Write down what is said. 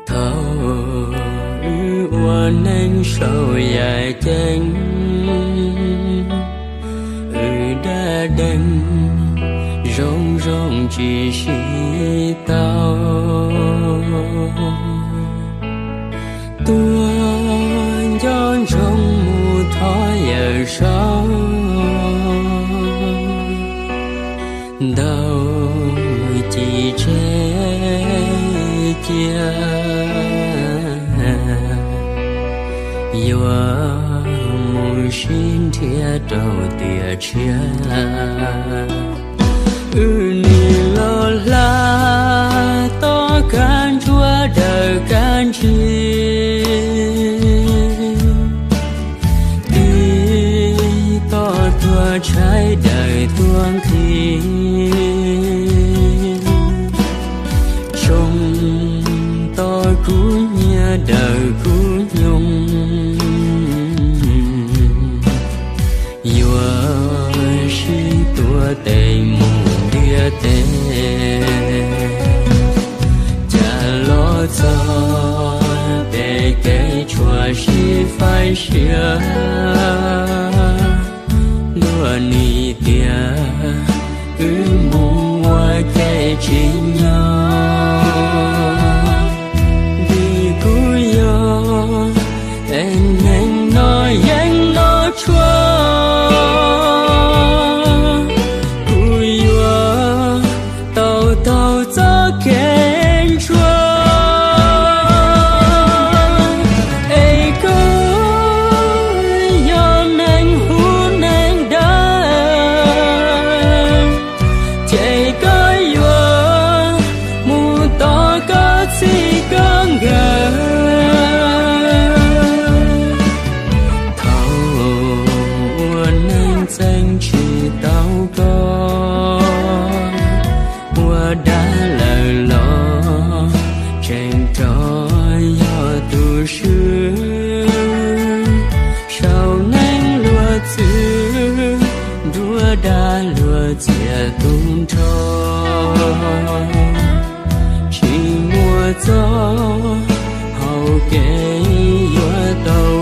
Thaum wb ua neej saum yaj ceeb, wb dab deeg zoo zoo tsis sib tau. Tuaj nco ntsoov mus thov yawm saub, ntau ci tseg cia, yuav mus sib nrhiav rau tiam tshiab. Wb nim los hla tom kab ntsuab dawm kab ntsig, tig tom tuag tshaib dawm tuag nqhis, tsoo tom kub hnyiab dawm kub nyoog, yuav sib tua tes mus ntiaj teb. Cas los txog pem kev tshuam sib faib siab, luag nim tias wb mus ua ke tsis nyob, vim kuv yog es neeg no yeej noj tshuaj, kuv yuav tau taug txoj kev ntsuag. Es koj yog neeg huv neeg dawb, ces koj yuav mus tom koj txij koj nkawm. Thaum ua neej txeeb tsis tau koj, ua dab lawm los tseem rov yog tus swb. Saum neeg luag txwv, nruab dab luag txiav tu nrho, tsis muaj txoj hau kev yuav tau